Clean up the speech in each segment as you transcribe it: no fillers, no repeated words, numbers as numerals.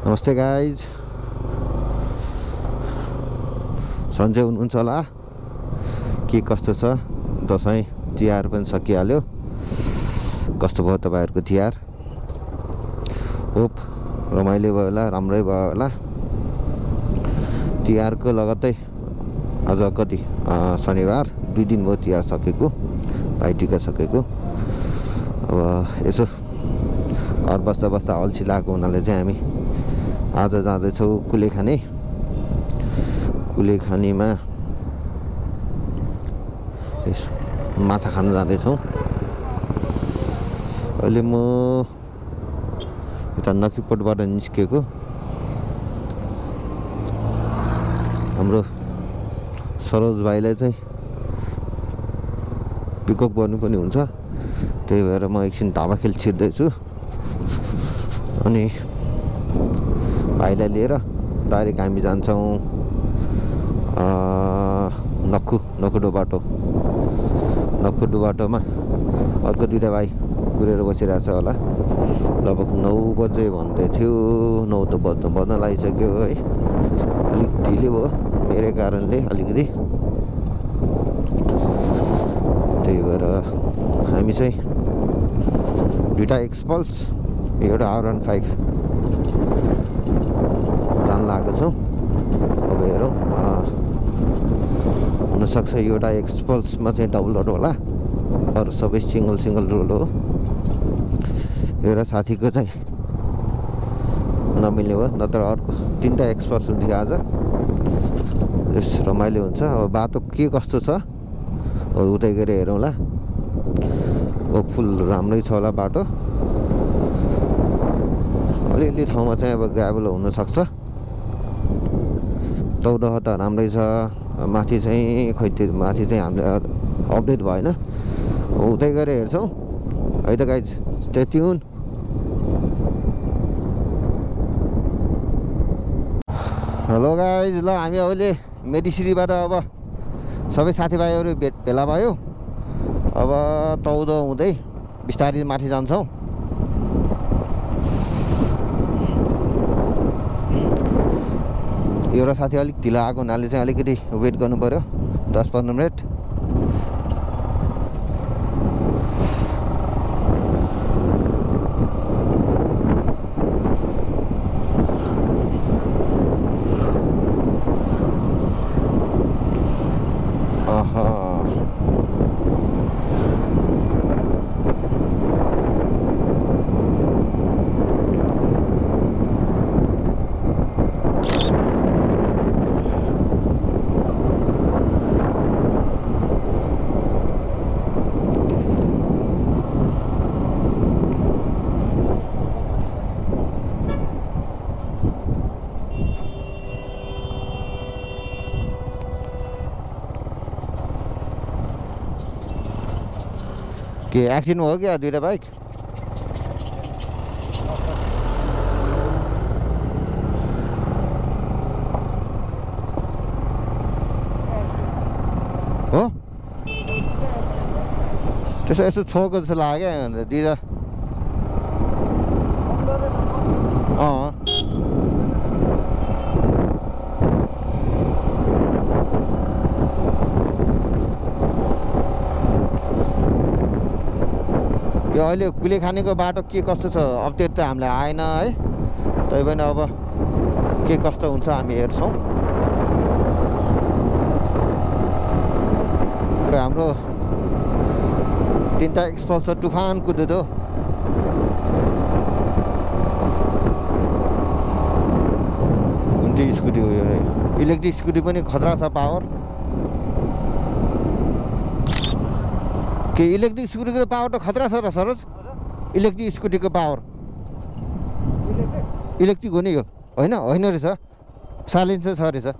नमस्ते गाइज, सन्चै हुनुहुन्छ होला? के कस्तो छ? दसैँ तिहार पनि सकिहाल्यो। कस्तो भयो तपाईँहरूको तिहार? होप रमाइलो भयो होला, राम्रै भयो होला। तिहारको लगत्तै आज कति शनिबार 2 दिन भयो तिहार सकेको, भाइटिका सकेको। अब यसो घर बस्दा बस्दा अल्छी लागेको हुनाले चाहिँ हामी आज जाँदैछौँ कुलेखानीमा माछा खान जाँदैछौँ। अहिले म यता नकिपटबाट निस्केको। हाम्रो सरोज भाइलाई चाहिँ पिकअप गर्नु पनि हुन्छ, त्यही भएर म एकछिन ढाबाखेल छिर्दैछु अनि भाइलाई लिएर डाइरेक्ट हामी जान्छौँ नखुडो बाटोमा। अर्को दुईवटा भाइ कुरेर बसिरहेको छ होला। लगभग 9 बजे भन्दै थियो, 9 त बज्न लागिसक्यो है। अलिक ढिलो भयो मेरो कारणले अलिकति, त्यही भएर हामी चाहिँ दुईवटा एक्सपल्स एउटा R15 जान लागेको छौँ। अब हेरौँ, हुनसक्छ एउटा एक्सपल्समा चाहिँ डबल रोड होला, अरू सबै सिङ्गल रोड हो। एउटा साथीको चाहिँ नमिल्ने भयो, नत्र अर्को 3टा एक्सपल्स हुन्थ्यो आज। यस रमाइलो हुन्छ। अब बाटो के कस्तो छ उतै गएर हेरौँला। फुल राम्रै छ होला बाटो। अलिअलि ठाउँमा चाहिँ अब ग्राभल हुनसक्छ। टौडह त राम्रै छ। माथि चाहिँ हामीले अपडेट भएन, उतै गएर हेर्छौँ है त guys. Stay tune. Hello guys, ल हामी अहिले मेडिसिरीबाट अब सबै साथीभाइहरू भेला भयो। अब 14 हुँदै बिस्तारै माथि जान्छौँ। एउटा साथी अलिक ढिलो आएको हुनाले चाहिँ अलिकति वेट गर्नु पर्यो, 10-15 मिनट। के एक्सिडेन्ट हो क्या दुईवटा बाइक? हो त्यसो यसो छोएको जस्तो लाग्यो क्या दुईवटा। यो अहिले कुलेखानीको बाटो के कस्तो छ अपडेट त हामीलाई आएन है। तै पनि अब के कस्तो हुन्छ हामी हेर्छौँ। हाम्रो 3टा एक्सपल्स तुफान कुद्यो। कुन चाहिँ स्कुटी हो यो? इलेक्ट्रिक स्कुटी पनि खतरा छ पावर। के इलेक्ट्रिक स्कुटीको पावर त खतरा छ र सरोज? इलेक्ट्रिक स्कुटीको पावर इलेक्ट्रिक हो नि यो? होइन रहेछ, साइलेन्सर छ रहेछ।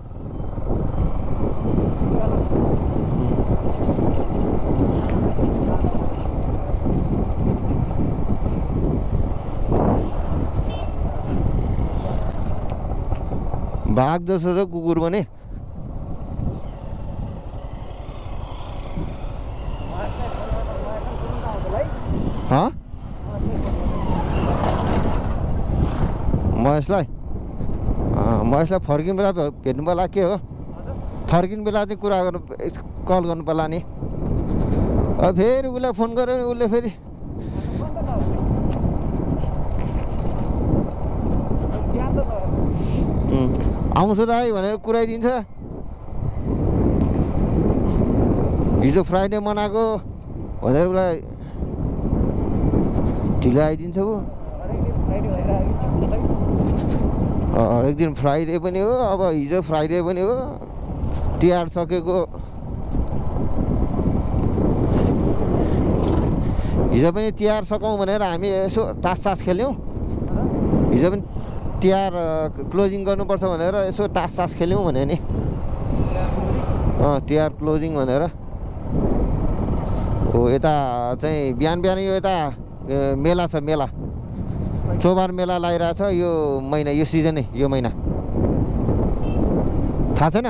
बाघ जस्तो छ कुकुर पनि। महेशलाई म यसलाई फर्किने बेला भेट्नु बेला के हो फर्किने बेला चाहिँ कुरा गर्नु कल गर्नु पर्ला नि अब फेरि उसलाई फोन गर्यो भने उसले फेरि आउँछु दाइ भनेर कुराइदिन्छ हिजो फ्राइडे मनाएको भनेर उसलाई ढिलो आइदिन्छ ऊ हरेक दिन फ्राइडे पनि हो अब हिजो फ्राइडे पनि हो तिहार सकेको हिजो पनि तिहार सकाउँ भनेर हामी यसो तास खेल्यौँ हिजो पनि तिहार क्लोजिङ गर्नुपर्छ भनेर यसो तास खेल्यौँ भने नि तिहार क्लोजिङ भनेर हो यता चाहिँ बिहान यो यता मेला छ मेला चौबार मेला लागिरहेछ यो महिना यो सिजनै यो महिना थाहा छैन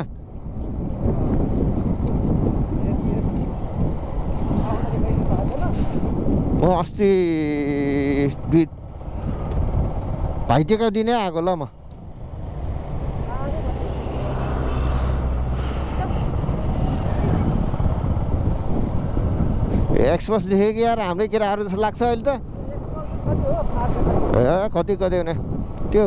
म अस्ति भाइटिका दिनै आएको ल म एक्सप्रेस लेखेको कि यार हाम्रै केटाहरू जस्तो लाग्छ अहिले त कति भने त्यो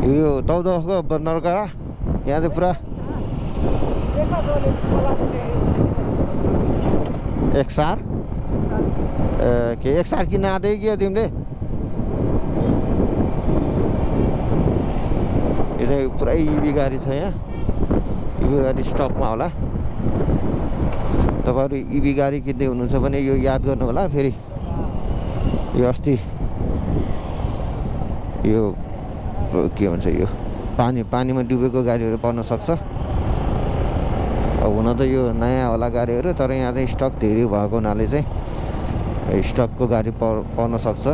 यो दौदको नरकारा यहाँ चाहिँ पुरा एक्सार के एक्सार किन आँदै कि तिमीले यो चाहिँ पुरै इभी गाडी छ यहाँ इभी गाडी स्टकमा होला तपाईँहरू इभी गाडी किन्दै हुनुहुन्छ भने यो याद गर्नु होला फेरि यो अस्ति यो के भन्छ यो पानीमा डुबेको गाडीहरू पर्न सक्छ अब हुन त यो नयाँ होला गाडीहरू तर यहाँ चाहिँ स्टक धेरै भएको हुनाले चाहिँ स्टकको गाडी पर्न सक्छ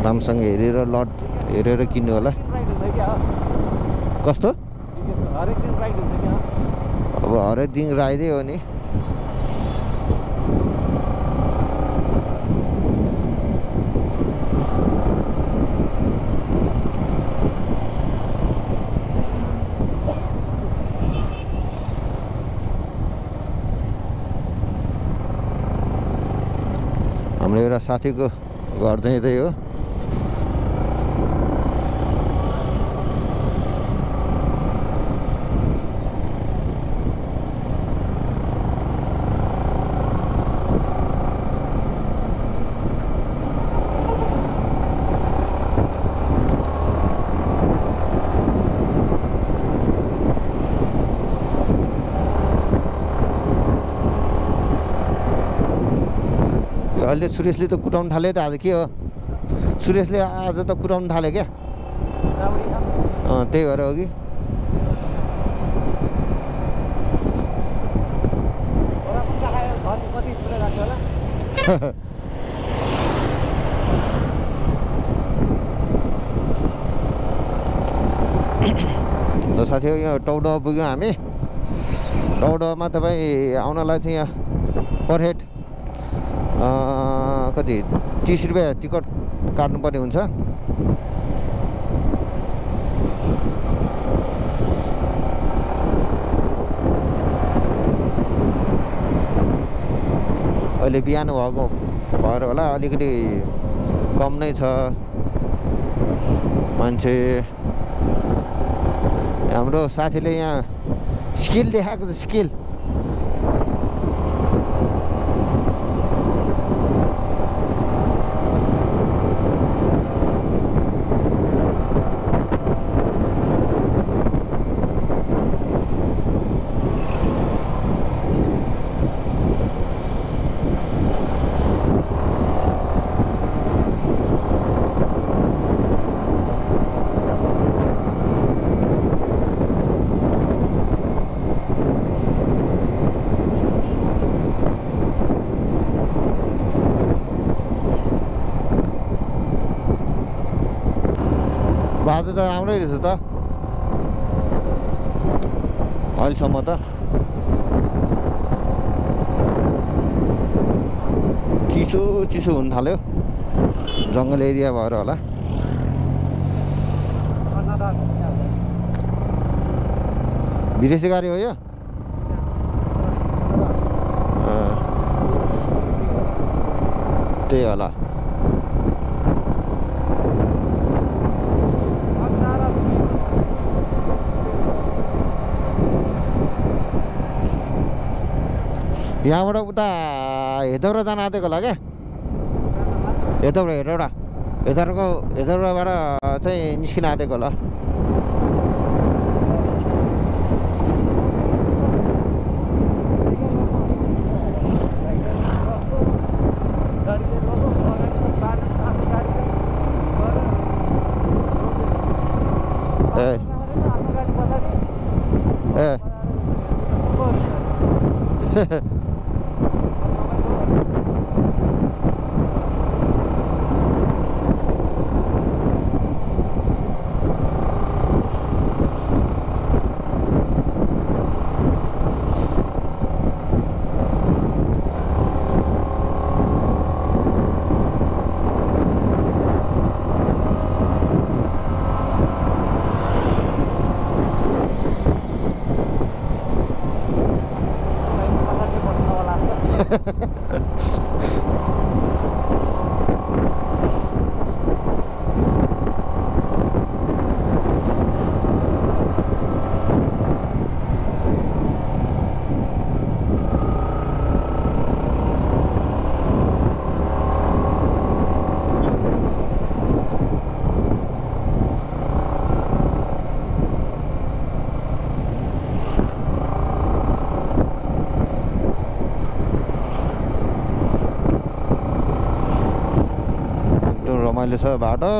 राम्रोसँग हेरेर लट हेरेर किन्नु होला कस्तो अब हरेक दिन राइदै हो नि हाम्रो एउटा साथीको घर चाहिँ त्यही हो अहिले सुरेशले त कुटाउनु थाल्यो त आज के हो सुरेशले आज त कुटाउनु थाल्यो क्या त्यही भएर हो कि ल साथी यहाँ टौडो पुग्यौँ हामी टौडोमा तपाईँ आउनलाई चाहिँ यहाँ पर हेड कति 30 रुपियाँ टिकट काट्नुपर्ने हुन्छ अहिले बिहान भएको भएर होला अलिकति कम नै छ मान्छे हाम्रो साथीले यहाँ स्किल देखाएको छ स्किल बाटो त राम्रै रहेछ त अहिलेसम्म त चिसो चिसो हुन थाल्यो जङ्गल एरिया भएर होला विदेशी गाडी हो यो त्यही होला यहाँबाट उता हेदौरा जान आँटेको होला क्या हेदौराबाट चाहिँ निस्किन आँटेको होला रमाइलो छ बाटो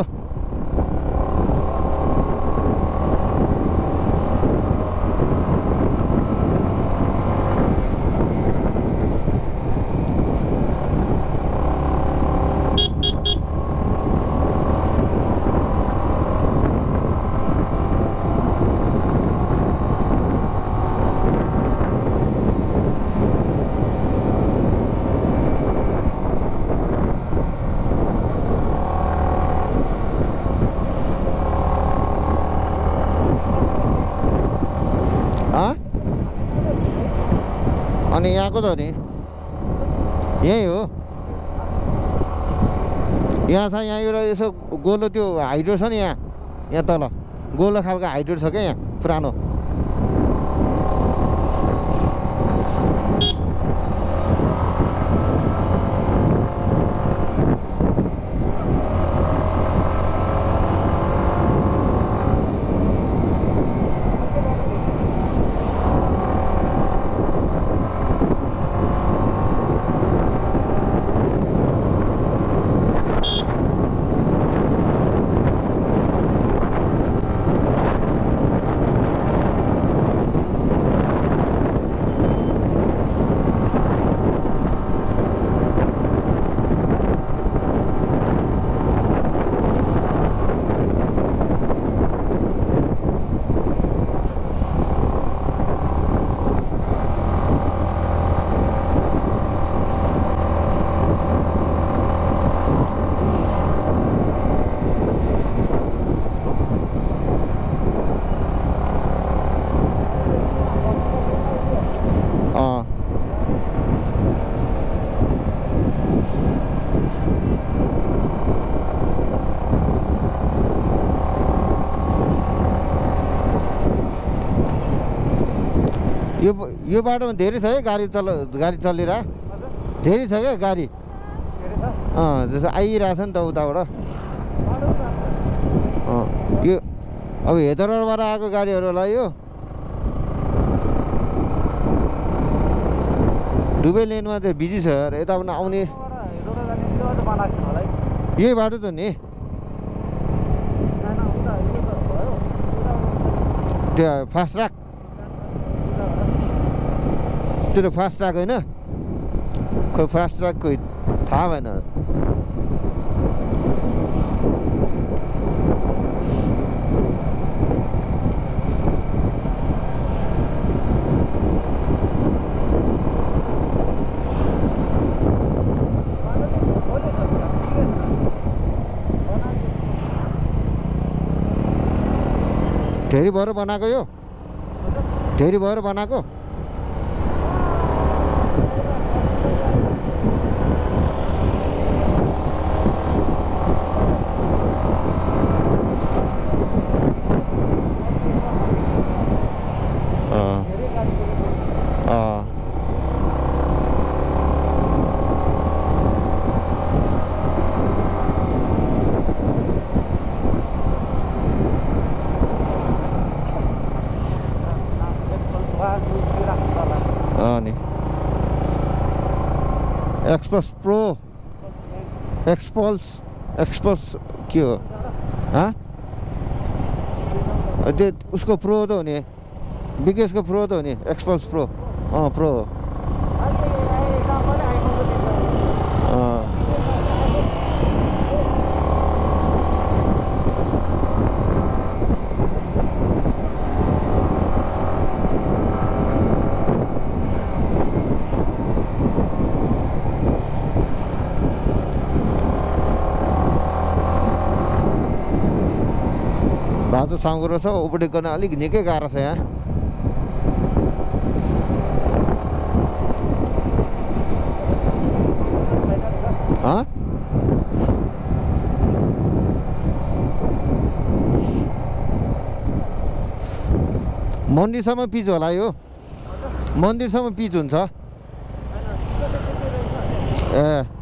अनि यहाँको त नि यही हो यहाँ छ यहाँ एउटा यसो गोलो त्यो हाइड्रो छ नि यहाँ तल गोलो खालको हाइड्रो छ क्या यहाँ पुरानो यो बाटोमा धेरै छ है गाडी चलिरह धेरै छ क्या गाडी जस्तो आइरहेछ नि त उताबाट यो अब हेदरबाट आएको गाडीहरू होला यो दुवै लेनमा चाहिँ बिजी छ यताबाट आउने यही बाटो त नि त्यो फास्ट ट्र्याक त्यो त फास्ट ट्र्याक होइन खोइ फास्ट ट्र्याक खोइ थाहा भएन ढेरी भएर बनाएको यो ढेरी भएर बनाएको नि एक्सपल्स प्रो एक्सपल्स के हो त्यो उसको प्रो त हो नि विकेशको प्रो त हो नि एक्सपल्स प्रो प्रो हो बाटो साँगुरो छ उपट्टि गर्न अलिक निकै गाह्रो छ यहाँ मन्दिरसम्म पिच होला यो मन्दिरसम्म पिच हुन्छ ए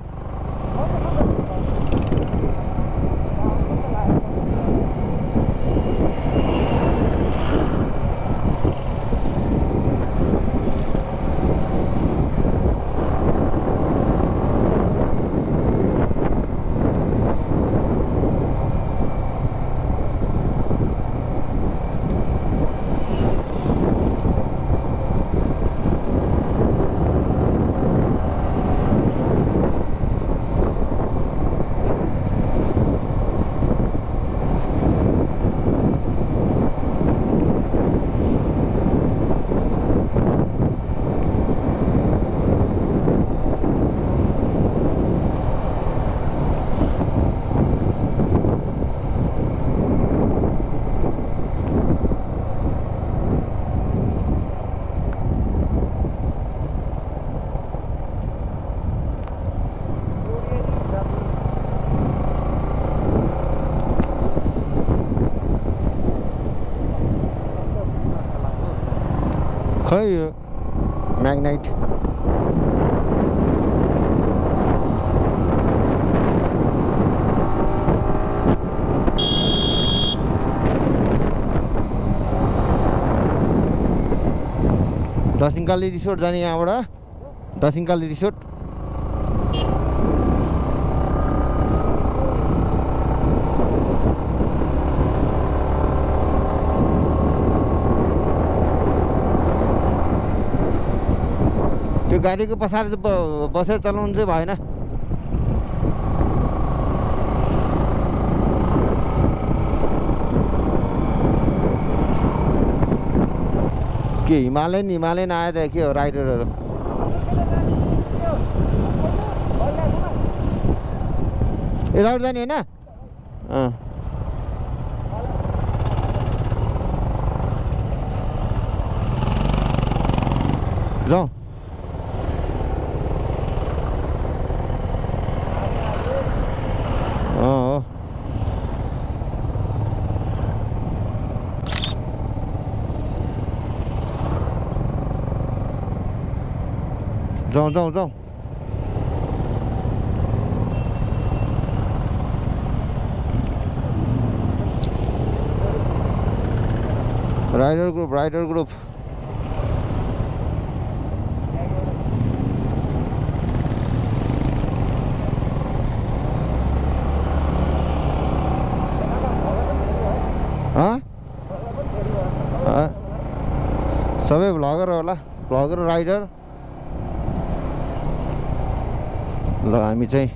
खै यो म्याग्नाइट दसिङकाली रिसोर्ट जाने यहाँबाट दसिङकाली रिसोर्ट त्यो गाडीको पछाडि बसेर चलाउनु चाहिँ भएन के हिमालयन आयो त के हो राइडरहरू यताबाट जाने होइन जाउँ जाउँ राइडर ग्रुप सबै भ्लगर होला भ्लगर राइडर ल हामी चाहिँ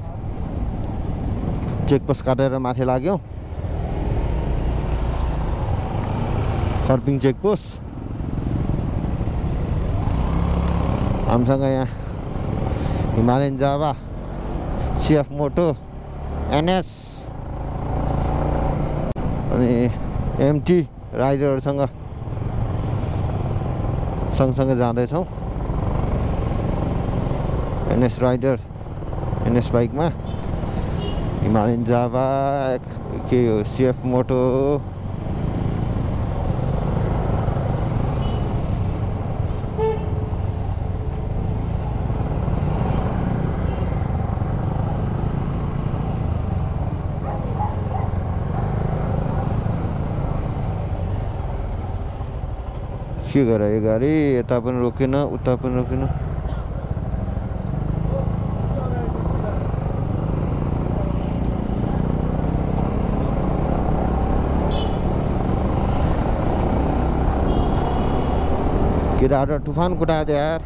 चेकपोस्ट काटेर माथि लाग्यौँ खर्पिङ चेकपोस्ट हामीसँग यहाँ हिमालयन जावा सिएफ मोटो एनएस अनि एमटी राइडरहरूसँग सँगसँगै जाँदैछौँ। एनएस राइडर, एनएस बाइकमा हिमालयन जाभा के हो सिएफ मोटो के गरे यो गाडी यता पनि रोकेन उता पनि रोकेन। केटाहरू तुफान कुटायो त यार।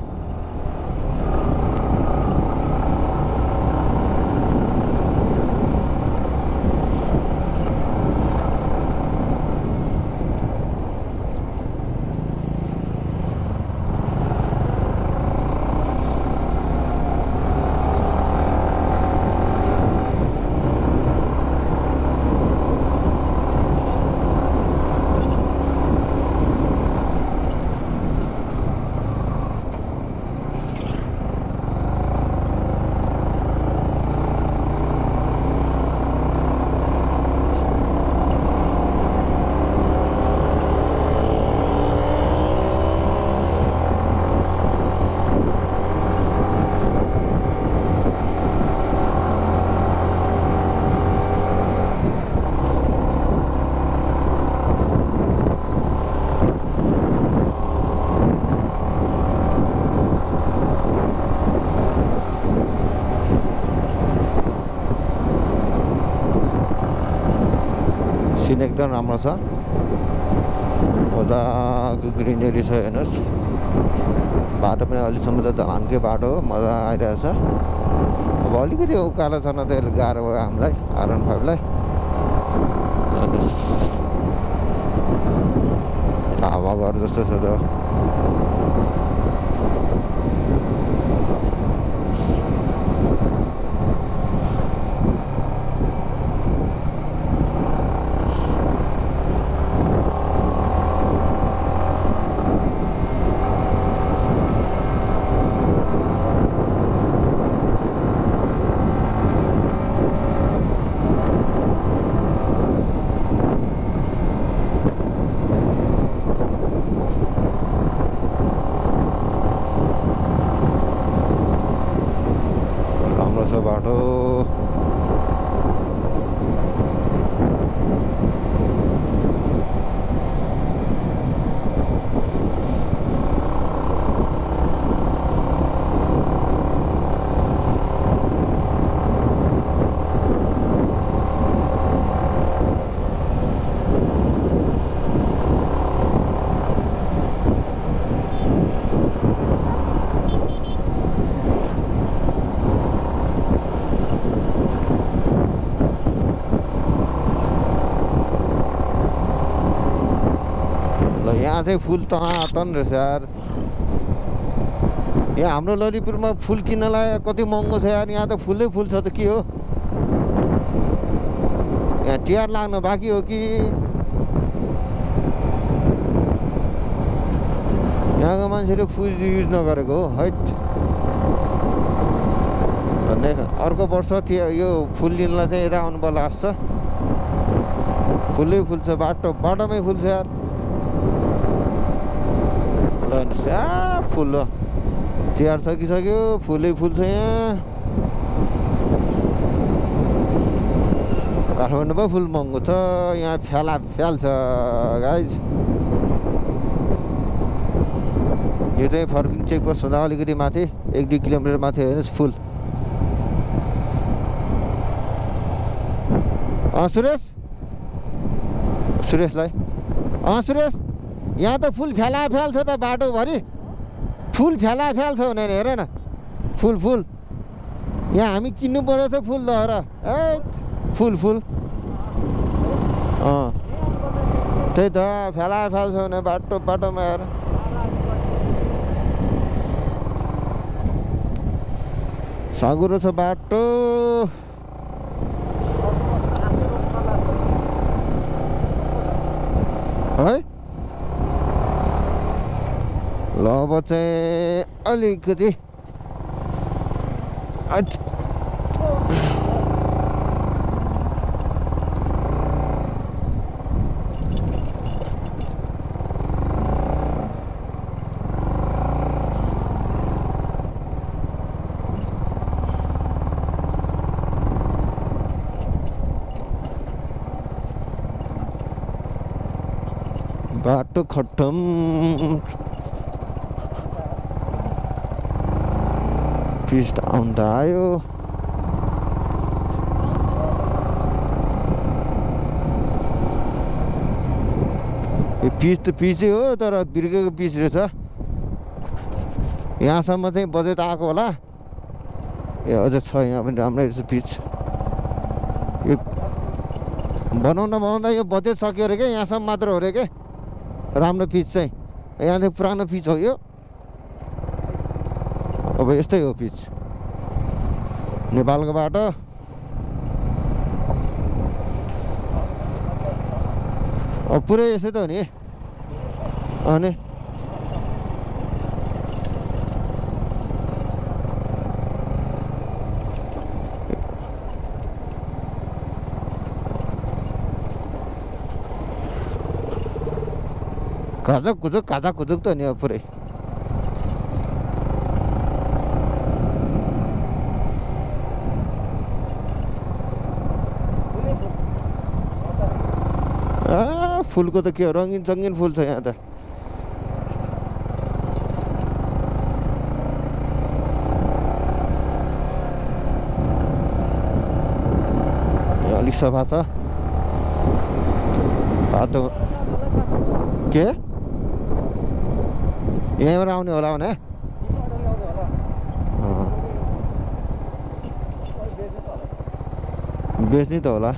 सिन एकदम राम्रो छ, मजाको ग्रिनेरी छ। हेर्नुहोस् बाटो पनि अहिलेसम्म त धानकै बाटो हो, मजा आइरहेछ। अब अलिकति उकालो छ न त गाह्रो भयो हामीलाई R15लाई। हावा घर जस्तो छ त। बाटो यहाँ चाहिँ फुल तनातन रहेछ यार। यहाँ हाम्रो ललितपुरमा फुल किन्नलाई कति महँगो छ यार। यहाँ त फुलै फुल छ त के हो। यहाँ तिहार लाग्न बाँकी हो कि। यहाँको मान्छेले फुल युज नगरेको हो है। अर्को वर्ष यो फुल लिनलाई चाहिँ यता आउनु पर्ला लाग्छ। फुलै फुल छ, बाटोमै फुल छ यार। फुल तिहार सकिसक्यो, फुलै फुल छ यहाँ। काठमाडौँमा फुल महँगो छ, यहाँ फ्याल छ गाइज। यो चाहिँ फर्किङ चेकपोस्ट भन्दा अलिकति माथि 1-2 किलोमिटर माथि हेर्नुहोस् फुल। सुरेशलाई सुरेश यहाँ त फुल फ्याल छ त बाटोभरि। फुल फ्याल छ भनेर हेर न, फुल यहाँ हामी किन्नु पर्यो त फुल लहर फुल त्यही त फ्याल छ भने बाटोमा हेर। साँघुरो छ बाटो। है ल अब चाहिँ अलिकति बाटो खट्टम पिच आउँदा आयो यो पिच त पिचै हो तर बिर्केको पिच रहेछ यहाँसम्म चाहिँ बजेट आएको होला ए अझ छ यहाँ पनि राम्रै रहेछ पिच यो बनाउँदा यो बजेट सक्यो अरे क्या यहाँसम्म मात्र हो अरे क्या राम्रो पिच चाहिँ यहाँ चाहिँ पुरानो पिच हो यो अब यस्तै हो पिच नेपालको बाटो अब पुरै यस्तै त हो नि अनि घाजक खुजुक त नि अब पुरै फुलको त के हो रङ्गिन चङ्गिन फुल छ यहाँ त अलिक सफा छ बाटो के यहीँबाट आउने होला भने बेच्ने त होला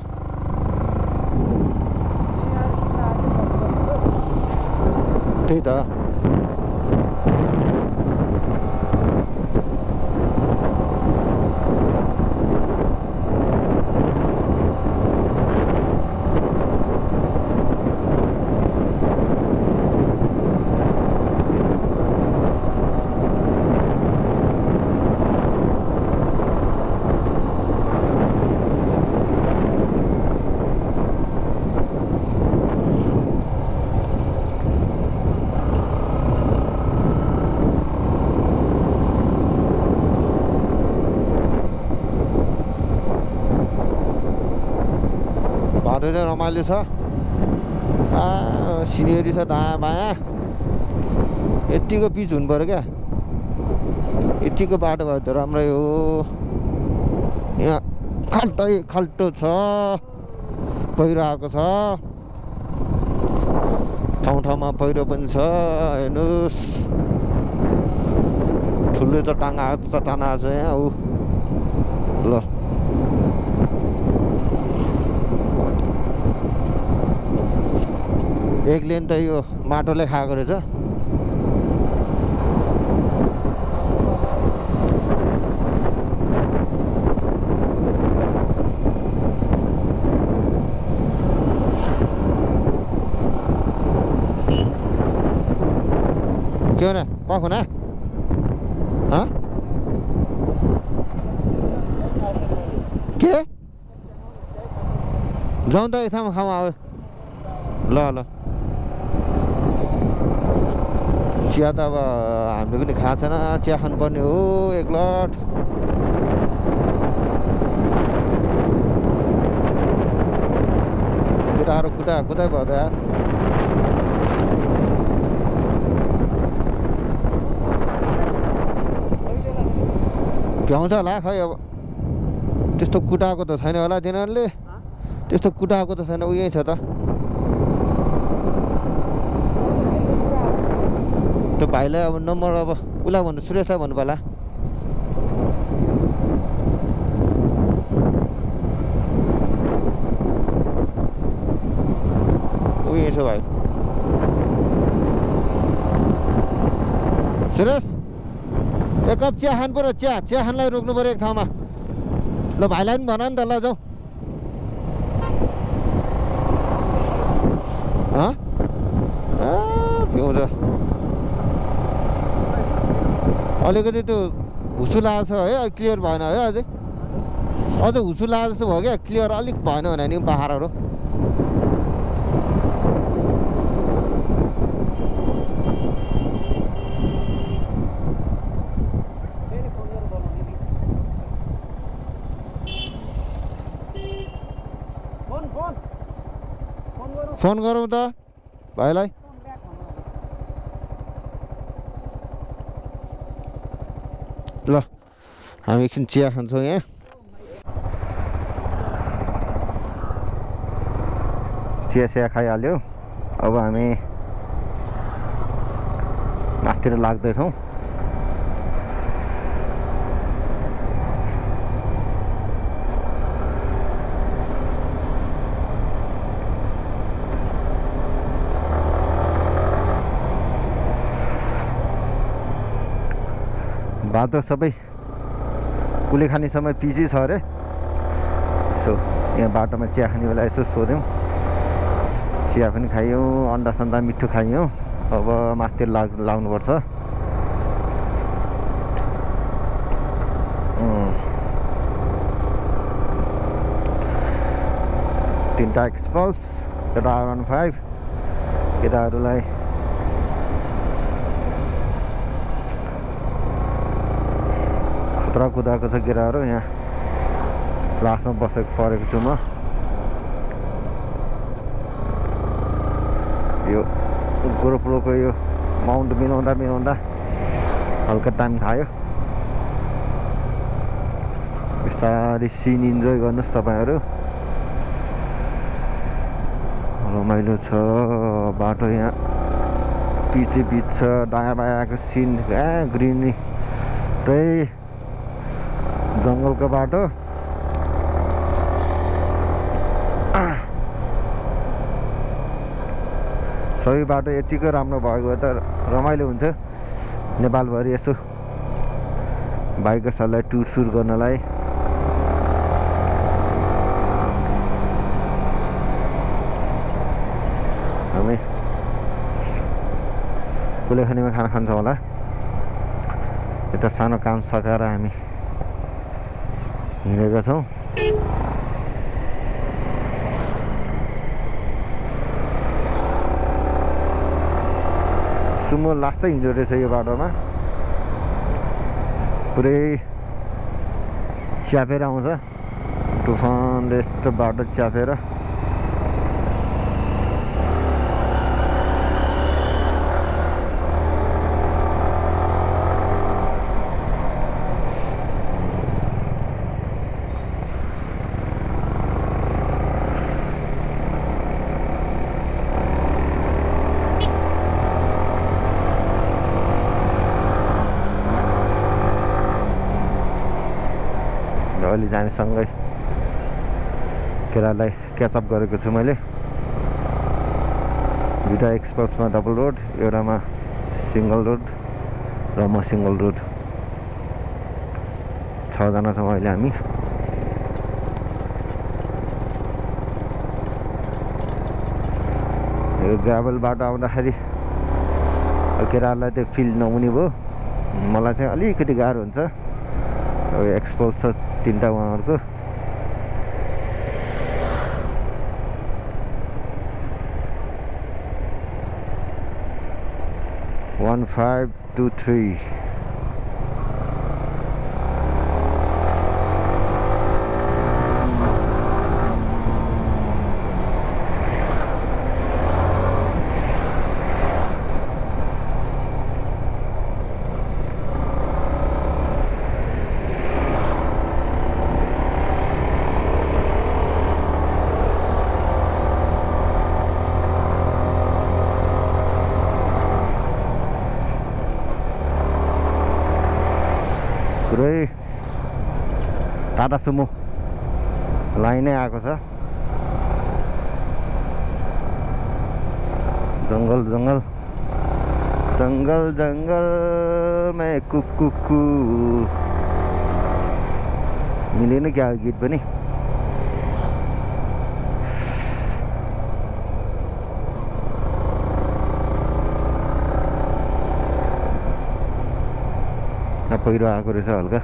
त्यही त बाटो चाहिँ रमाइलो छ सिनेरी छ दायाँ बायाँ यतिको पिच हुनु पऱ्यो क्या यतिको बाटो भयो त राम्रै हो यहाँ खाल्टो छ पहिरो आएको छ ठाउँमा पहिरो पनि छ हेर्नुहोस् ठुलो चट्टान आएको छ यहाँ ऊ ल एक लेन त यो माटोले खाएको रहेछ के हो न कखुना के जाउँ त एक ठाउँमा खाउँ अब ल चिया त अब हामीले पनि खाएको छैन चिया खानुपर्ने हो एक लट केटाहरू कुदा भयो त यार भ्याउँछ होला खै अब त्यस्तो कुटाएको त छैन होला तिनीहरूले त्यस्तो कुटाएको त छैन उही छ त त्यो भाइलाई अब नम्बर अब उसलाई भन्नु सुरेशलाई भन्नु पर्ला उही छ भाइ सुरेश एक कप चिया खानु पऱ्यो चिया खानलाई रोक्नु पऱ्यो एक ठाउँमा ल भाइलाई पनि भन नि त ल जाउँ पिउँछ अलिकति त्यो हुसु लागेको छ है क्लियर भएन है अझ हुसु लागे जस्तो भयो क्या क्लियर अलिक भएन भने नि पहाडहरू फोन गरौँ त भाइलाई ल हामी एकछिन चिया खान्छौँ यहाँ चिया खाइहाल्यो अब हामी माथितिर लाग्दैछौँ बाटो सबै कुलेखानीसम्म पिजी छ अरे सो यहाँ बाटोमा चिया खाने बेला यसो सोध्यौँ चिया पनि खायौँ अन्डा सन्डा मिठो खायौँ अब माथितिर लाग्नुपर्छ तीनटा एक्सपल्स एउटा R15 केटाहरूलाई खतरा कुदाएको छ केटाहरू यहाँ लास्टमा परेको छु म यो गोप्रोको यो माउन्ट मिलाउँदा हल्का टाइम खायो बिस्तारै सिन इन्जोय गर्नुहोस् तपाईँहरू रमाइलो छ बाटो यहाँ पिच छ दायाँ बायाँको सिन ग्रिनरी पुरै जङ्गलको बाटो सबै बाटो यतिको राम्रो भएको त रमाइलो हुन्थ्यो नेपालभरि यसो बाइकर्सहरूलाई टुर गर्नलाई हामी कुलेखानीमा खाना खान्छौँ होला यता सानो काम सकाएर हामी हिँडेका छौँ सुमो लास्टै हिँड्दो रहेछ यो बाटोमा पुरै च्यापेर आउँछ तुफानले यस्तो बाटो च्यापेर अहिले चाहिँ हामीसँगै केटालाई क्याचअप गरेको छु मैले दुईवटा एक्सप्रेसमा डबल रोड एउटामा सिङ्गल रोड र म सिङ्गल रोड 6 जना छौँ अहिले हामी यो ग्राभल बाटो आउँदाखेरि केटाहरूलाई त्यो फिल नहुने भयो मलाई चाहिँ अलिकति गाह्रो हुन्छ अब एक्सपोज छ 3टा उहाँहरूको One, 5, 2, 3 पुरै टाटा सुमो लाइनै आएको छ जंगल जंगल जंगल जंगल में कुकु मिलेन क्या गीत पनि पहिरो आएको रहेछ हल्का।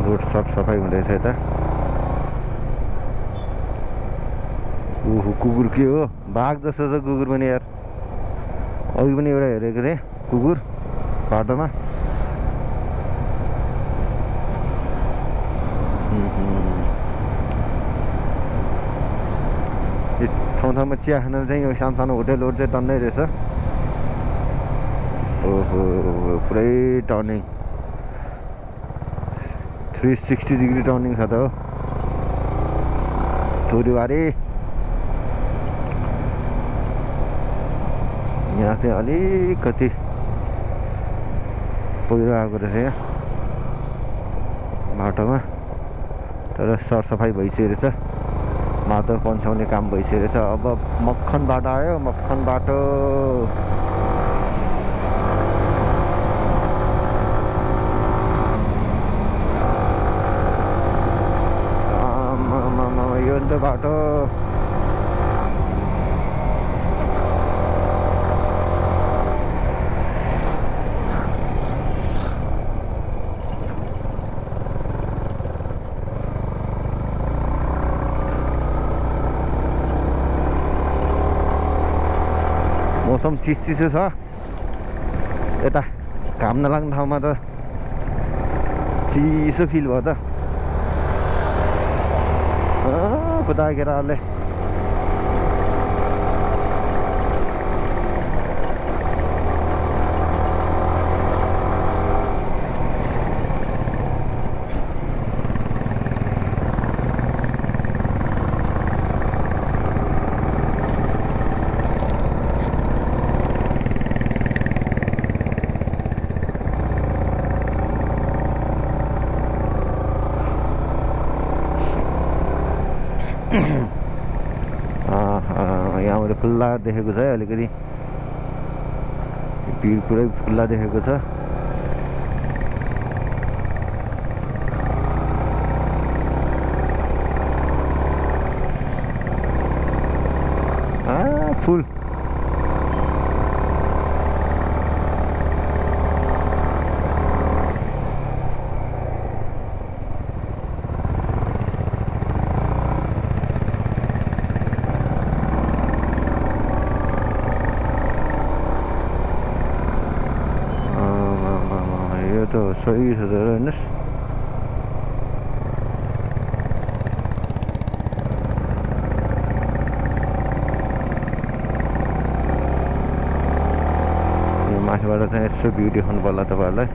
रोड सफाइ हुँदैछ यता। ओहो कुकुर के हो, बाघ जस्तो छ कुकुर पनि यार। अघि पनि एउटा हेरेको थिएँ कुकुर बाटोमा। ठाउँमा चिया खान चाहिँ यो सानो सानो होटेलहरू चाहिँ टन्नै रहेछ। ओहो पुरै टर्निङ 360 डिग्री टर्निङ छ त हो थोरीबारी। यहाँ चाहिँ अलिकति पहिरो आएको रहेछ यहाँ बाटोमा, तर सरसफाइ भइसकेको रहेछ। माटो पन्छाउने काम भइसकेको रहेछ। अब मक्खन बाटो आयो, मक्खन बाटो। यो त बाटो मौसम चिसो छ यता। घाम नलाग्ने ठाउँमा त चिसो फिल भयो त। खुदा केराले यहाँबाट खुल्ला देखेको छ है, अलिकति भिड पुरै खुल्ला देखेको छ। फुल तो सही छ त हेर्नुस्। यो माथिबाट चाहिँ यसो भ्यू देखाउनु पर्ला तपाईहरुलाई।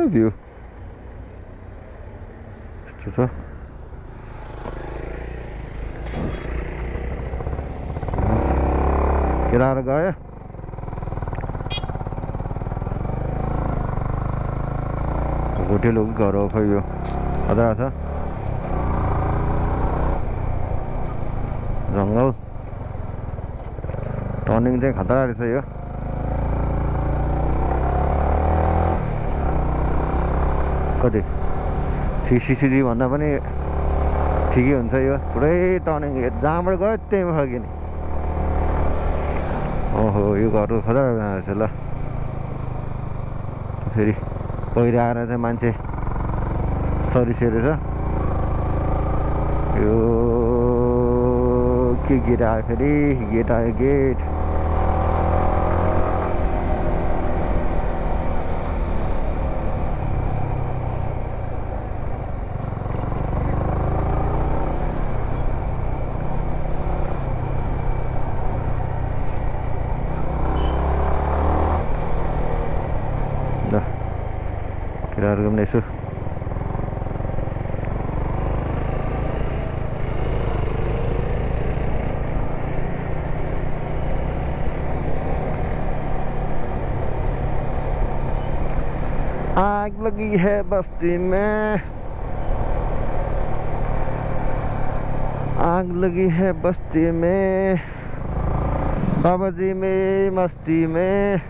भ्यू यस्तो छ। केटाहरू गयो। होटेल हो कि घर हो खै यो खतरा छ। जङ्गल टर्निङ चाहिँ खतरा रहेछ यो। कति 360 भन्दा पनि ठिकै हुन्छ यो। पुरै टर्निङ जहाँबाट गयो त्यहीँ फर्किने। ओहो यो घरको खतरा रहेछ ल। फेरि पहिरो आएर चाहिँ मान्छे सरिसेरेछ। यो के गेट आयो फेरि, गेट आयो गेट। केटाहरूको पनि यसो आग लगी है बस्ती में, आग लगी है बस्ती में, बाबा जी में मस्ती में।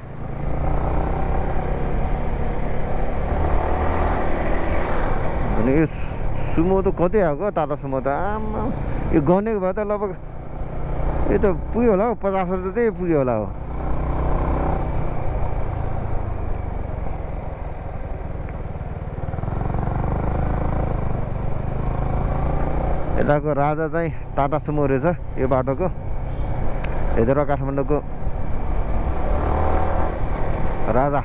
अनि यो सुमो त कतै आएको टाटा सुमो त आमा, यो गनेको भए त लगभग यो त पुग्यो होला हौ, 50 वर्ष चाहिँ पुग्यो होला हो। यताको राजा चाहिँ टाटा सुमो रहेछ यो बाटोको। हेरेर काठमाडौँको राजा।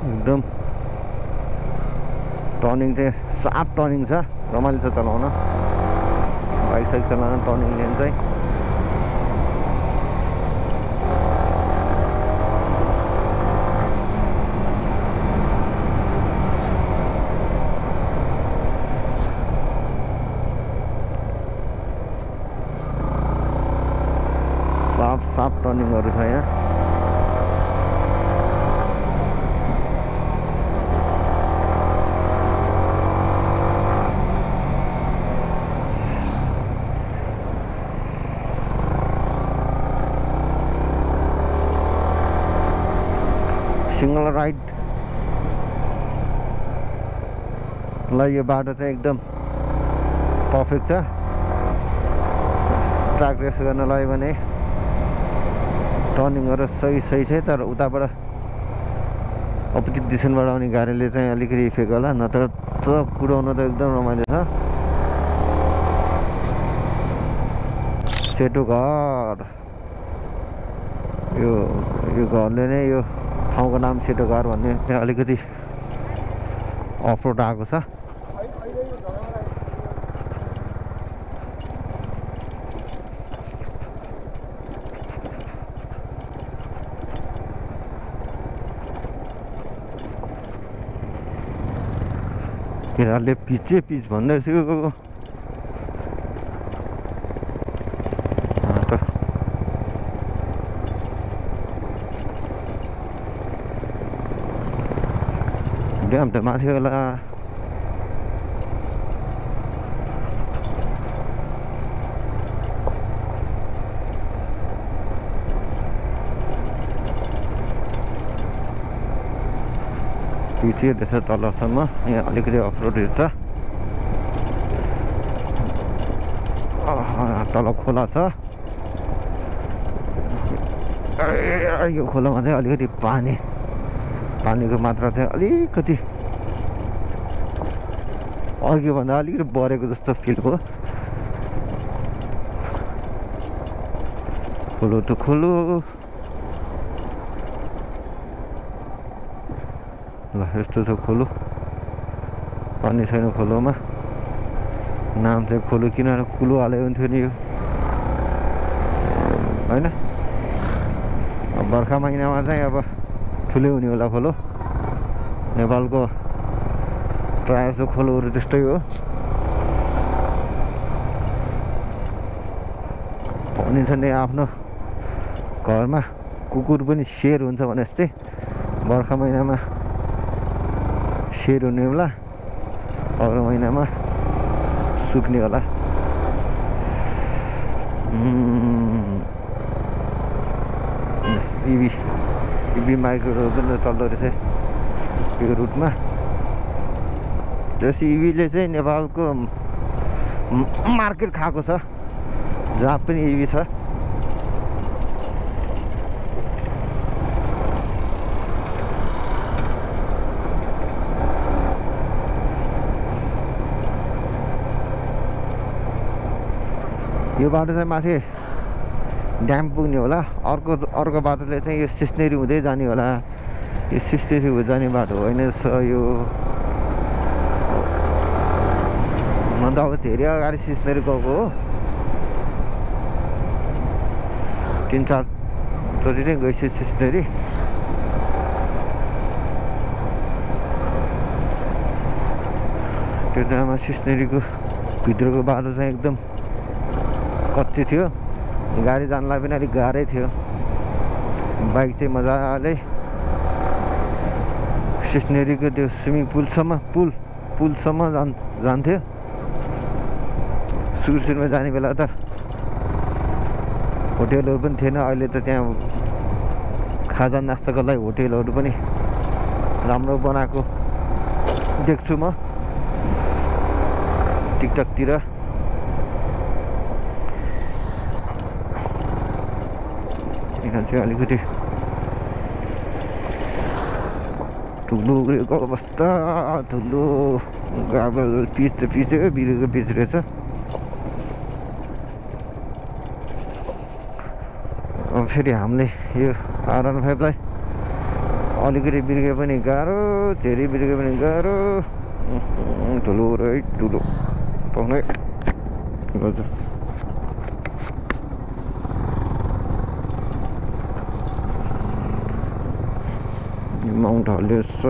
एकदम टर्निङ चाहिँ सार्प टर्निङ छ, रमाइलो छ चलाउन। बाइक साइक चलाउन टर्निङ लेन चाहिँ सार्प टर्निङहरू छ यहाँ। सिंगल राइड लाई यो बाटो चाहिँ एकदम पर्फेक्ट छ ट्र्याक रेस गर्नलाई भने। टर्निङहरू सही छ, तर उताबाट अपोजिट दिशाबाट आउने गाडीले चाहिँ अलिकति इफेक्ट होला, नत्र त कुदाउन त एकदम रमाइलो छ। सेतो घर, यो घरले नै यो ठाउँको नाम सेतो घर भन्ने अलिकति अफ रोड आएको छ। केटाले पिच भन्दैछु। ड्याम त माथि होला। पिछे रहेछ तलसम्म, यहाँ अलिकति अफरोड रहेछ। तल खोला छ, यो खोलामा चाहिँ अलिकति पानीको मात्रा चाहिँ अलिकति अघि भन्दा अलिकति बढेको जस्तो फिल भयो। खोलो त खोलो ल, यस्तो छ खोलो। पानी छैन खोलोमा, नाम चाहिँ खोलो किन कुलो हालेको हुन्थ्यो नि यो, होइन? बर्खा महिनामा चाहिँ अब ठुलै हुने होला खोलो। नेपालको प्रायः जस्तो खोलोहरू त्यस्तै हो। भनिन्छ नि आफ्नो घरमा कुकुर पनि शेर हुन्छ भने जस्तै बर्खा महिनामा शेर हुने होला, अरू महिनामा सुक्ने होला। इभी माइक्रोहरू पनि चल्दो रहेछ यो रुटमा। त्यस इभीले चाहिँ नेपालको मार्केट खाएको छ, जहाँ पनि इभी छ। यो बाटो चाहिँ माथि ड्याम पुग्ने होला, अर्को बाटोले चाहिँ यो सिस्नेरी हुँदै जाने होला। यो सिस्टेरी जाने बाटो होइन रहेछ यो। म त अब धेरै अगाडि सिस्नेरी गएको हो, 3-4 चोटि चाहिँ गइसक्यो सिस्नेरी। त्यो टाइममा सिस्नेरीको भित्रको बाटो चाहिँ एकदम कच्ची थियो, गाडी जानलाई पनि अलिक गाह्रै थियो। बाइक चाहिँ मजाले सिस्नेरीको त्यो स्विमिङ पुलसम्म जान्थ्यो। सुरुमा जाने बेला त होटेलहरू पनि थिएन, अहिले त त्यहाँ खाजा नास्ताको लागि होटेलहरू पनि राम्रो बनाएको देख्छु म टिकटकतिर। यहाँ चाहिँ अलिकति ठुलो अवस्था, ठुलो गाबल पिच त पिच हो, बिरुको पिच रहेछ। अब फेरि हामीले यो R15 लाई अलिकति बिर्के पनि गाह्रो, धेरै बिर्के पनि गाह्रो, ठुलो र ठुलो पाउनै गर्छ। माउन्ट हल्लिएछ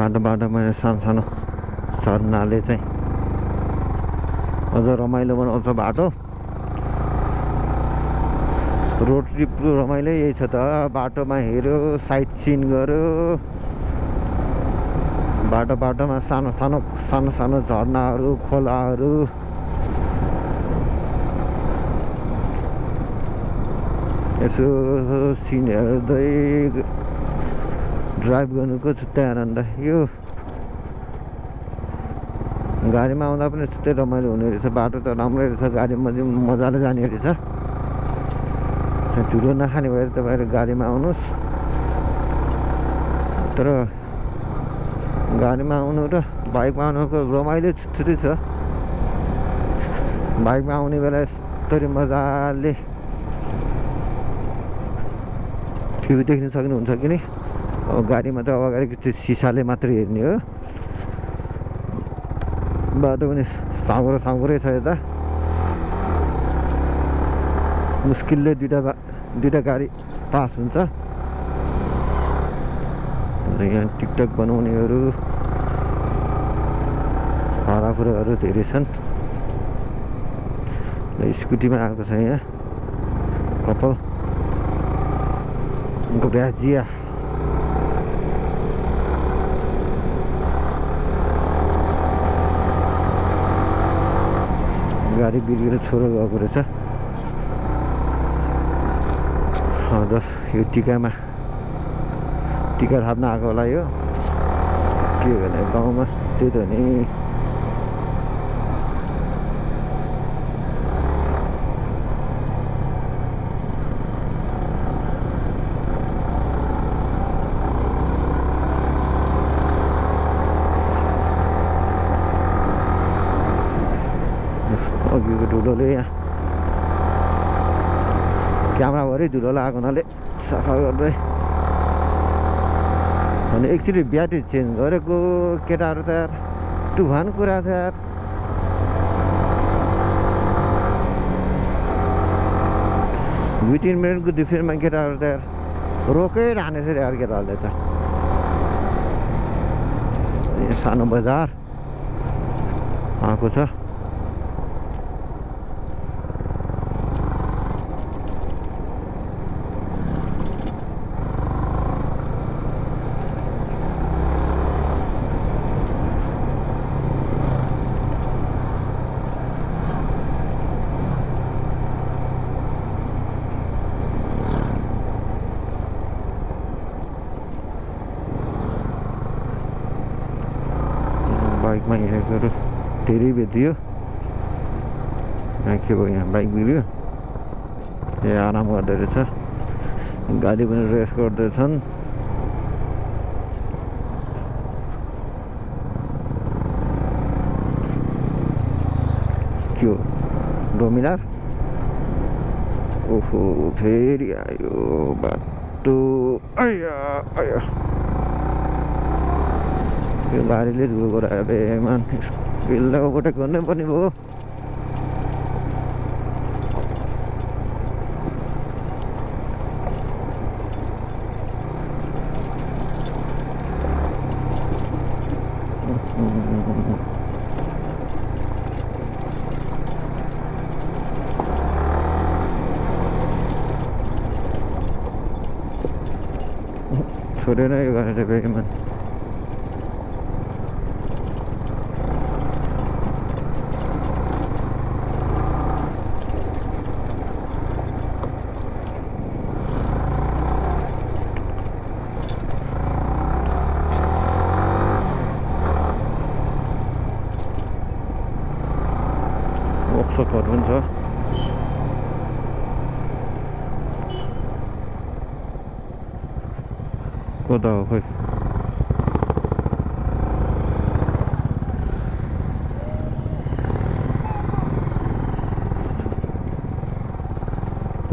बाटोमा सानो झरनाले चाहिँ अझ रमाइलो बनाउँछ बाटो। रोड ट्रिपको रमाइलो यही छ त, बाटोमा हेऱ्यो, साइट सिन गर्यो, बाटोमा सानो झरनाहरू, खोलाहरू, यसो सिन हेर्दै ड्राइभ गर्नुको छुट्टै आनन्द। यो गाडीमा आउँदा पनि छुट्टै रमाइलो हुने रहेछ। बाटो त राम्रै रहेछ, गाडीमा चाहिँ मजाले जाने रहेछ। ठुलो नखाने भएर तपाईँहरू गाडीमा आउनुहोस्, तर गाडीमा आउनु र बाइकमा आउनुको रमाइलो छुट्टै छ। बाइकमा आउने बेला यस्तरी मजाले भ्यू देख्न सक्नुहुन्छ कि नि। अब गाडीमा त अब अगाडि त्यो सिसाले मात्रै हेर्ने हो। बाटो पनि साँगुरै छ यता, मुस्किलले दुईटा गाडी पास हुन्छ। यहाँ टिकटक बनाउनेहरू, हराफुराहरू धेरै छन्। स्कुटीमा आएको छ यहाँ कपाल गुराजिया। गाडी बिर्केर छोरो गएको रहेछ। यो टिकामा टिका थाप्न आएको होला। यो के भने गाउँमा त्यही त नि, अघिको धुलोले यहाँ क्यामेराभरि धुलो लगाएको हुनाले सफा गर्दै। अनि एकचोटि ब्याट्री चेन्ज गरेको केटाहरू त यार तुफान कुरा छ यार। 2-3 मिनटको डिफ्रेन्समा केटाहरू त यार रोकै रहनेछ यार केटाहरूले त। यो सानो बजार आएको छ। बाइकमा हिँडेकोहरू धेरै भेटियो। के भयो यहाँ बाइक बिग्रियो। आराम गर्दै रहेछ, गाडी पनि रेस्ट गर्दैछन्। के हो डोमिनार? ओहो फेरि आयो बाटो। आया आया यो गाडीले धुलो गरायो बेमान। स्पिडलाई ओभरटेक गर्नै पर्ने भयो। छोडेर यो गाडी बेमान। वर्कसपहरू पनि छ। कता हो खोइ।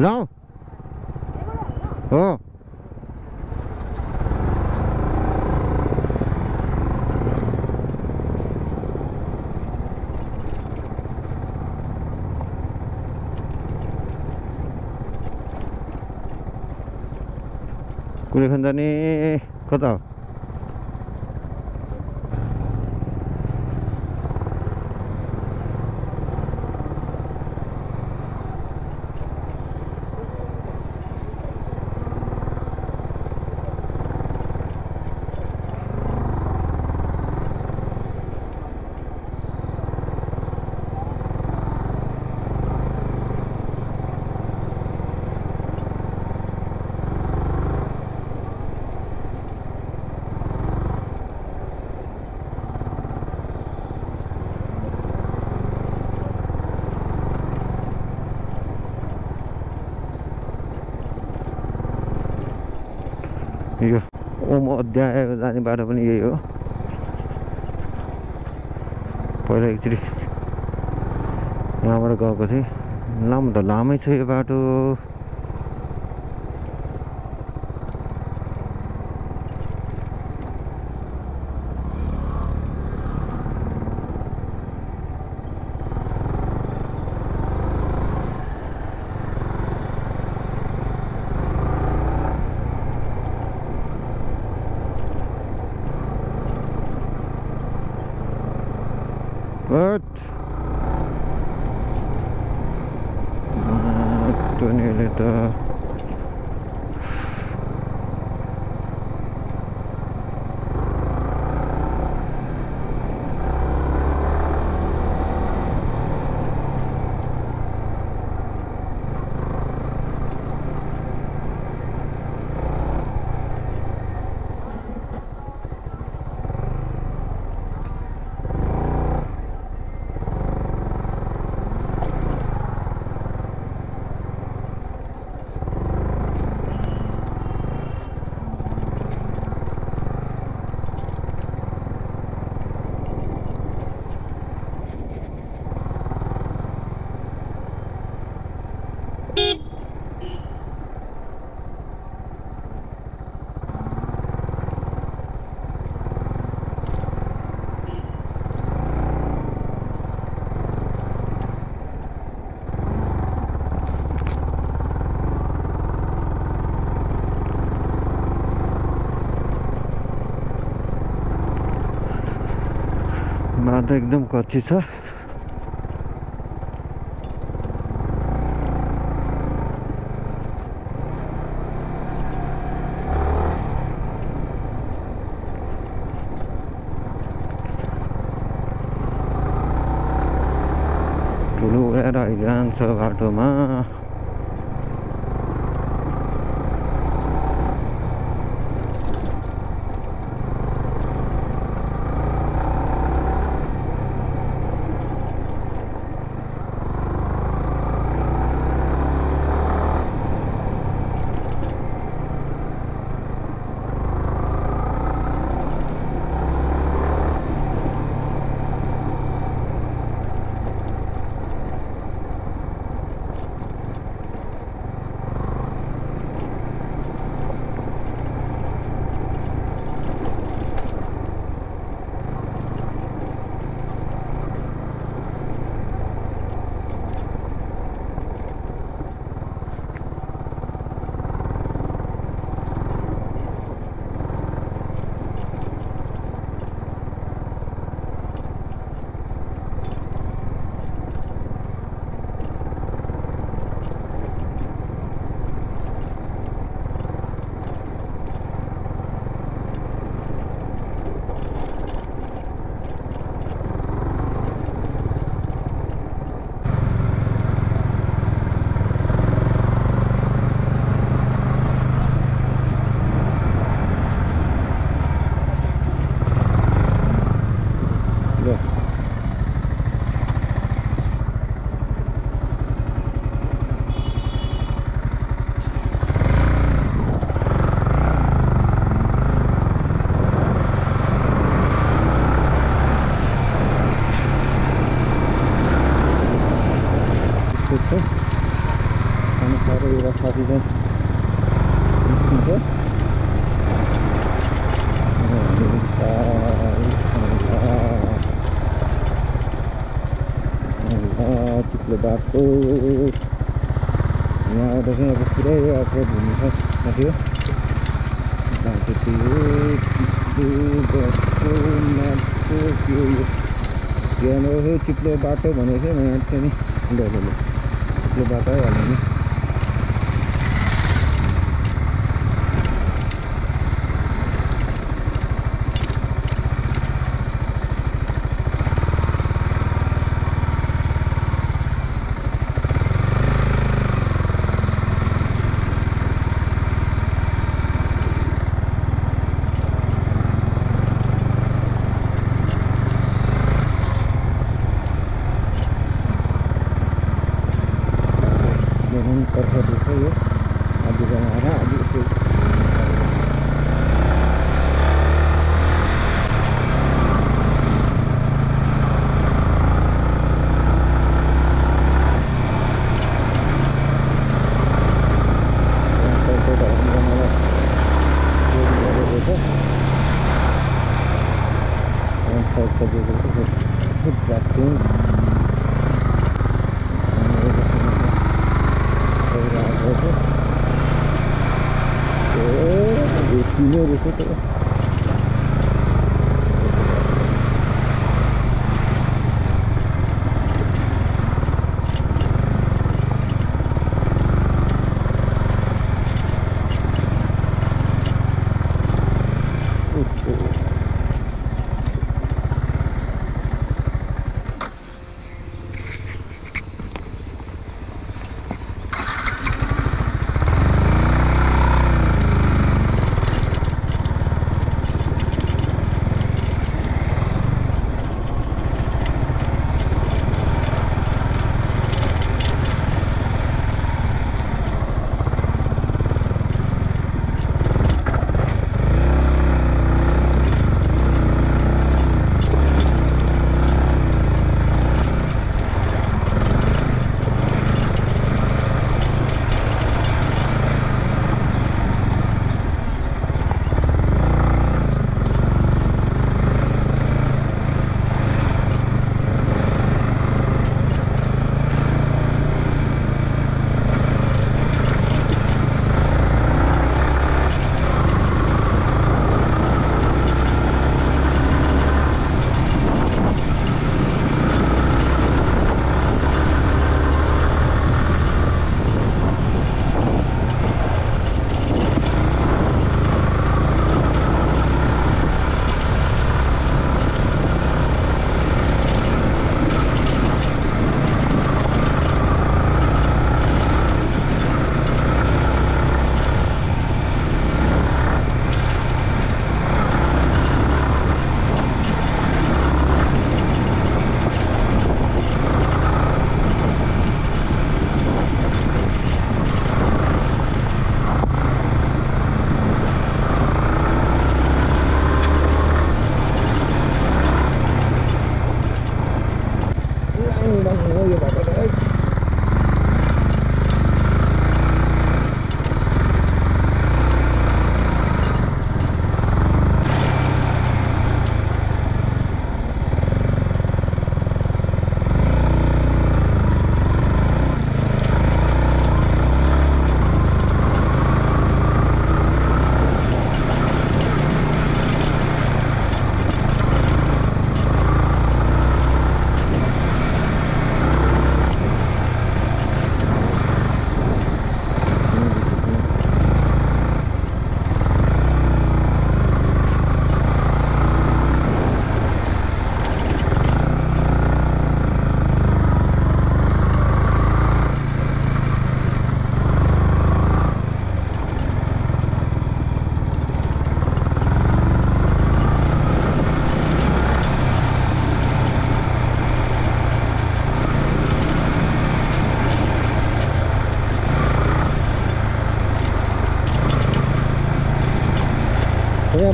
जाऊ हो कुनै खानदानी कता हो? यो ओम अध्याय जाने बाटो पनि यही हो। पहिला एकचोटि यहाँबाट गएको थिएँ। लामो त लामै छ यो बाटो। Tonyele त बाटो एकदम कच्ची छ। ठुलो उडेर जान्छ बाटोमा। चिप्लो बाटो यहाँबाट चाहिँ अब पुरै अफरोड हुनु सक्यो। बाटो त्यो चिप्लो बाटो भनेको थियो यहाँ चाहिँ नि चिप्लो बाटो हाल्यो नि।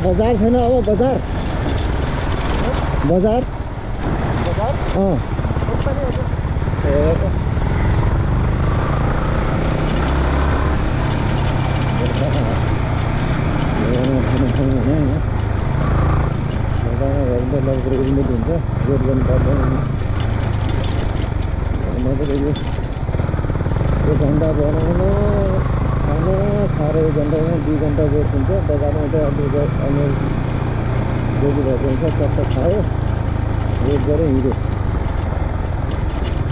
बजार छैन अब बजार बजार घन्टा बनाउनु खाना खाएर 1 घन्टा 2 घन्टा वेट हुन्छ बजारमा त अनि बेगी भएको हुन्छ चट्ट खायो वेट गरेँ हिँड्यो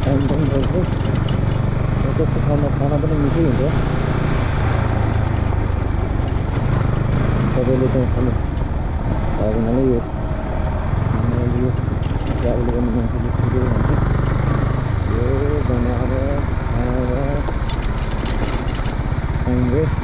टाइम पनि पर्छ त्यस्तो ठाउँमा खाना पनि मिठै हुन्छ सबैले चाहिँ खानु अब हुनाले यो ट्राभल गर्ने मान्छेले छिटो हुन्छ यो बनाएर खाएर टाइम वेस्ट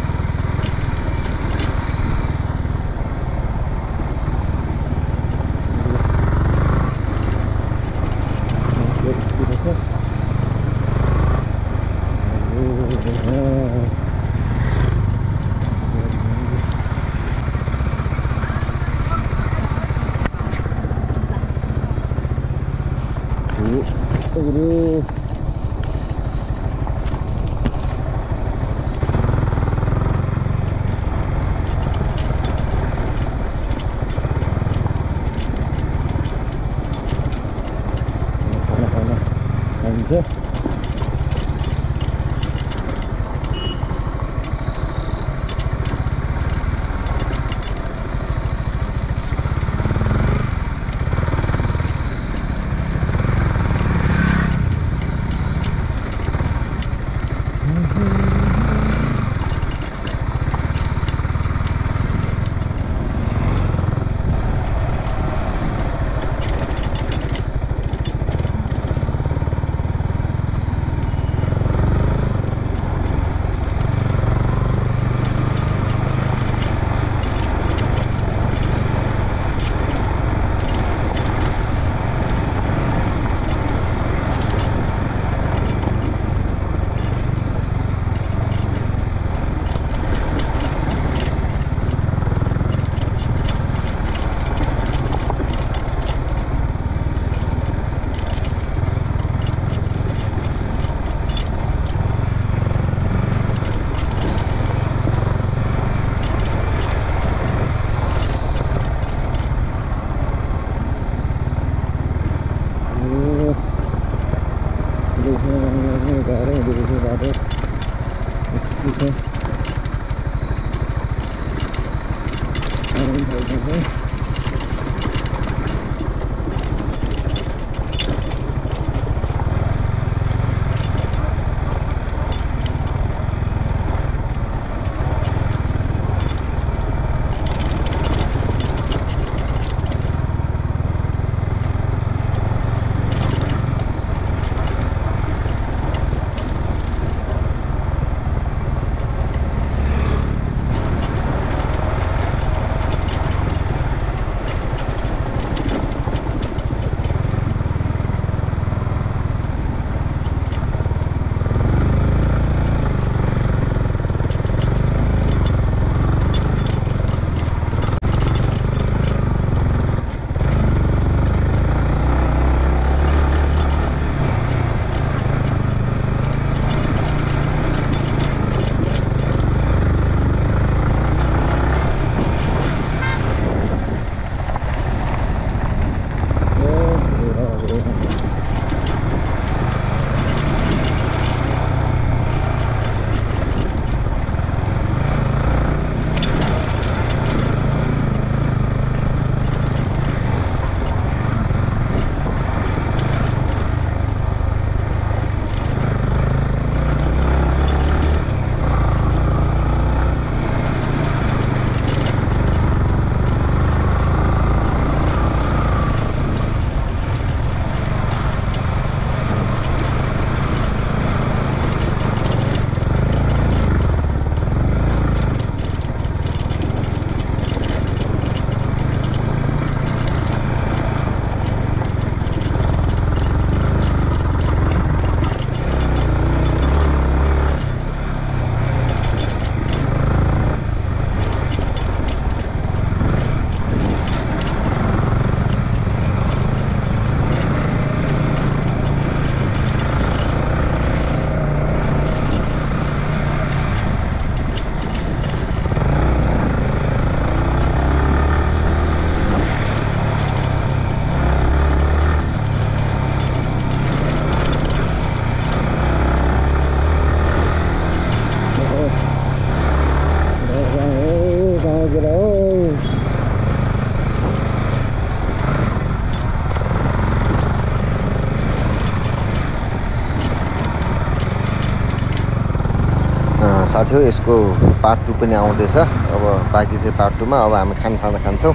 साथी हो यसको पार्ट 2 पनि आउँदैछ अब बाँकी चाहिँ पार्ट 2 मा अब हामी खाना खान्छौँ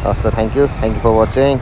हस् त थ्यांक यू फर वाचिङ